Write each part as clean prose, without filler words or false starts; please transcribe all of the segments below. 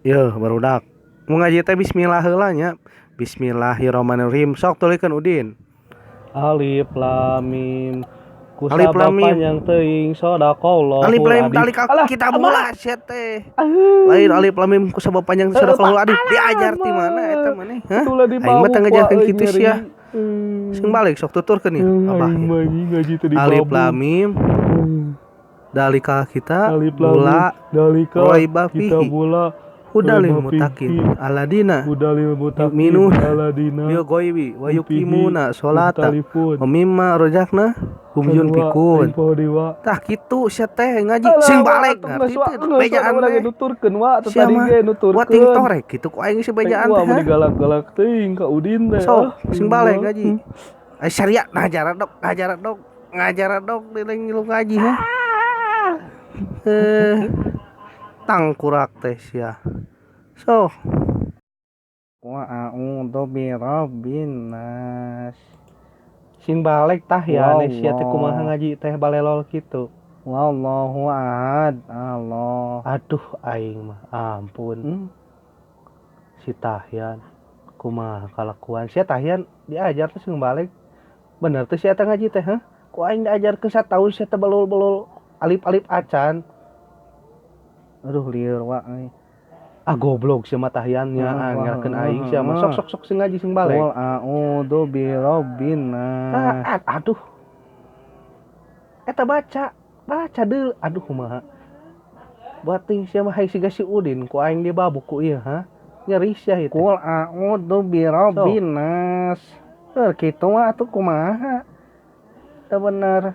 Yeuh barudak. Mun ngaji teh bismillah heula nya. Bismillahirrahmanirrahim. Sok tulikeun Udin. Alif lam mim. Alif Kusabab lam mim. panjang teuing sadaqallahul Alif lam mim adzim. dalika Alah, kitabullah sia teh. ah. Lain alif lam mim kusabab panjang Heueuh, sadaqallahul Pak. adzim. Diajar ti mana eta maneh? Hah? Itulah di Aing mah teu bawah ngajarkeun euy, kitu nyeri. sia. Sing balik sok tuturkeun ieu abah. Aing mah anjing ngaji teh di Alif babuk. lam mim dalika kita Alif lam mim bola dalika roiba kita fihi bola hudalil roiba mutakin fihi aladina hudalil mutakin yu'minuna aladina bil ghaibi wa fihi yuqimuna sholata mukhtalifun. wa mimma rozaqna hum Kedua, yunfikun. aing poho deui wa. Tah kitu sia teh ngaji Alah, sing wa, balik atuh ngarti geus wa, teu geus wa, bejaan urang teh. ge nuturkeun wa, teu Sia tadi mah ge wa ting nuturkeun. torek kitu ku aing si Aing bejaan wa teh. mun Hah? digalak-galak teuing ka Udin teh. Sok Ah, sing balik mah. ngaji. Ai syariat ngajaradok ngajaradok ngajaradok dileng ngilu ngaji hah. Eh tangkurak teh sia. Sok. Wa a'udzu birabbin nas. Sing balik tah ya Wallah. sia teh kumaha ngaji teh balelol kitu. Wallahu ahad. Allah. Aduh aing mah ampun. Si Tahyan kumaha kalakuan sia Tahyan diajar teh sing balik. Bener teh sia teh ngaji teh hah? Ku aing diajarkeun sataun sia teh belul-belul alip-alip acan. Aduh lieur wa euy. Ah goblok sia mah Tahyan nya Wah, ngerakeun wah, aing sia mah. wah. Sok sok sok sing ngaji sing balik. Qul a'udzu birabbin nas. Ah, aduh. Eta baca, baca deul. Aduh kumaha. Bating sia mah hayang siga si Udin ku aing dibabuk ku ieu ha. Nyeri sia ieu teh. Qul a'udzu birabbin nas. Heuh kitu mah atuh kumaha? Teu bener.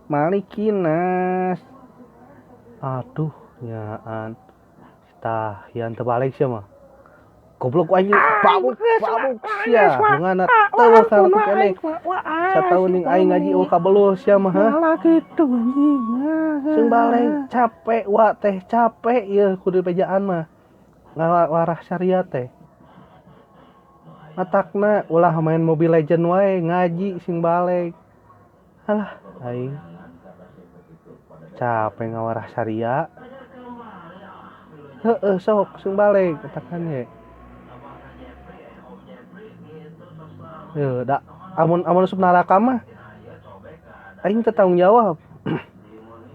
Malikin nas. Aduh nyaan. Tah, yang terbalik sia mah. Goblok ku aing babuk babuk sia. Mungana teu kartu keneh. Sataun ning aing ngaji eueuh kabelul sia mah ha. Malah kitu anjing. Sing balik capek wa teh capek ieu kudu bejaan mah. Ngawarah syariat teh. Matakna ulah main Mobile Legend wae ngaji sing balik. Alah aing. Capek ngawarah syariat. Heeh sok sing balik katakan ye. Heuh da amun amun asup neraka mah aing teu tanggung jawab.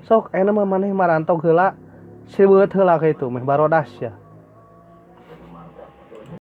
Sok ayeuna mah maneh marantog heula sibeut heula ka itu meh barodas ya.